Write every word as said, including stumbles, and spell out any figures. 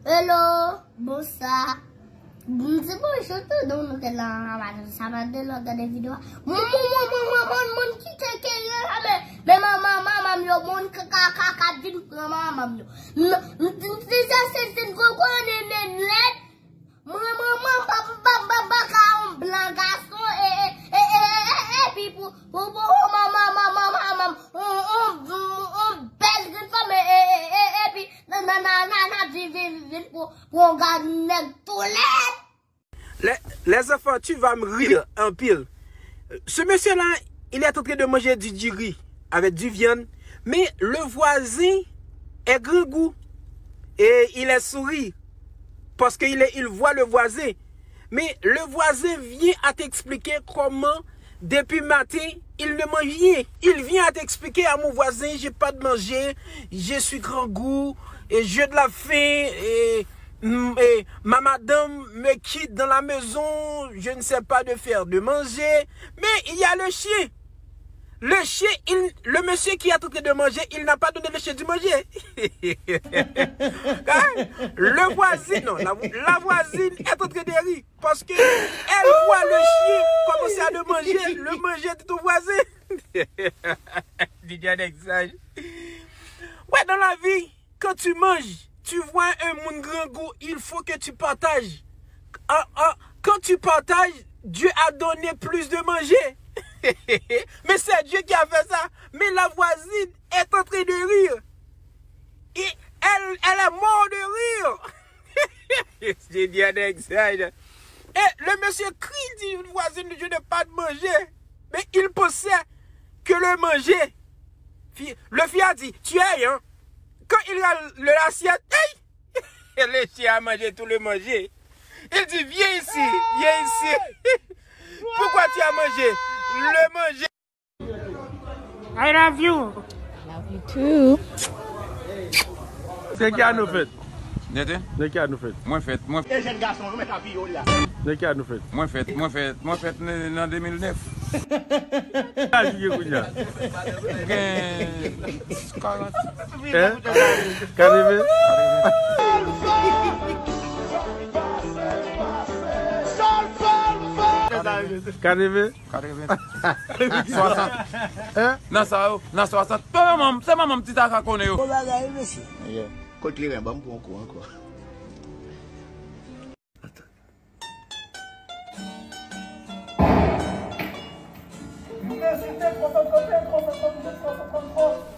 Hello, bonswa. M di bonjou tou, donk nou te nan maten sa maten, lè w gade videyo a. Moun, moun, moun, moun, moun, moun, moun ki te kenye la, men, men manman, manman m yo, moun ka, ka, ka, ka vin pran manman m yo. M, m, m, m, se, se, se, se, gwo, gwo, nen, nen, lèd. Mwen, mwen, mwen, pa, pa, pa, pa ka yon blan gason, e, e, epi pou, pou, pou, pou, manman, manman, manman, on, on, on, on bèl grenn fanm, e, e, e, e, epi, nan, nan, nan, nan, nan, vin, vin, vin, vin, pou, pou yon gad nèg tou lèd. Les, les enfants, tu vas me rire anpil. Ce monsieur-là, il est en train de manger du diri avec du viande, mais le voisin est grangou et il est souri parce qu'il est, il voit le voisin. Mais le voisin vient à t'expliquer comment depuis matin il ne mange rien. Il vient à t'expliquer à mon voisin, j'ai pas de manger, je suis grangou, et j'ai de la faim, et Mm, et ma madame me quitte dans la maison, je ne sais pas de faire de manger. Mais il y a le chien. Le chien, il, le monsieur qui est en train de manger, il n'a pas donné le chien du manger. Hein? Le voisin, non, la, la voisine est en train de rire parce que elle voit le chien commencer à demander le manger de ton voisin. Didier Alexandre. Ouais, dans la vie, quand tu manges, tu vois un monde grangou, il faut que tu partages. Ah, ah, quand tu partages, Dieu a donné plus de manger. Mais c'est Dieu qui a fait ça. Mais la voisine est en train de rire. Et elle, elle est morte de rire. J'ai dit un exemple. Et le monsieur crie, dit une voisine, je n'ai pas de manger. Mais il pensait que le manger. Fi- Le fils a dit, tu es, hein? Quand il a le- l'assiette, hey! Le chien a mangé tout le manger. Il dit, viens ici, viens ici. Pourquoi tu as mangé le manger? I love you. Love you too. Nan ki ane w fèt? Nete? Nan ki ane w fèt? Mwen fèt, mwen E jèn gason, nou mèt apiye w la. Nan ki ane w fèt? Mwen fèt, mwen fèt, mwen fèt nan, nan de mil nèf. Ki laj ou gen kounye a? Gen karant. Hein? Katrevent? Katrevent? Katrevent. Swasant. Hein? Nan sa yo, nan swasant. Bon, manman m, se manman m ti ta ka konnen yo. Bon bagay, wi, mesye. Yeah. Kot kleren, ban m pran yon kou ankò. Mesye, te konsantre, te konsantre, te konsantre.